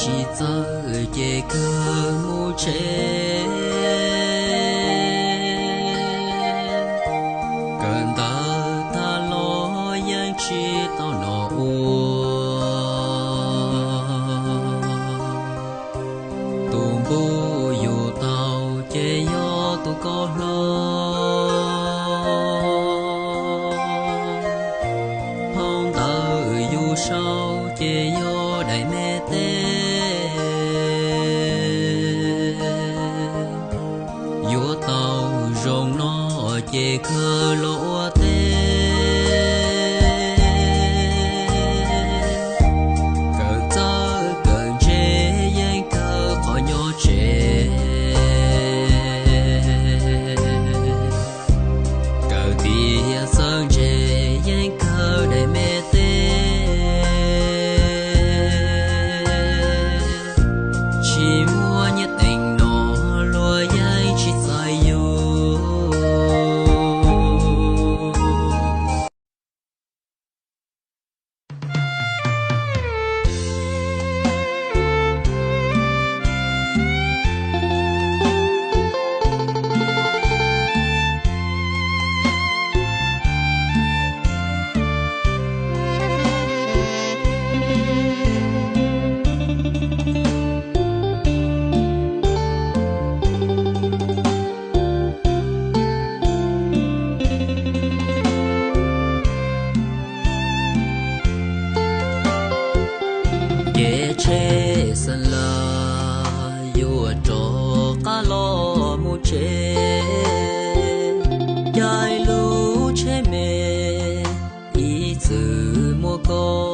Tsis txawj ces kawg mus tsev, kawm ntawv tag los yeej tsis tau noj ua. Tus npuj yus tau ces yog tus koj hlob, phau ntawv yus sau ces yog daim me teb. Yuav tau zoo no ces kawg los ua teb, kawm txawj kawm ntse yeej kawg qhov nyob tsev, kawm tiav txawj ntse yeej kawg daim me teb. Tsis muaj nyiaj teev no luag yeej tsis txais yus. Ces tsheb xeev las yuav rov qab los mus tsev, caij lub tsheb me ib txwm muaj koj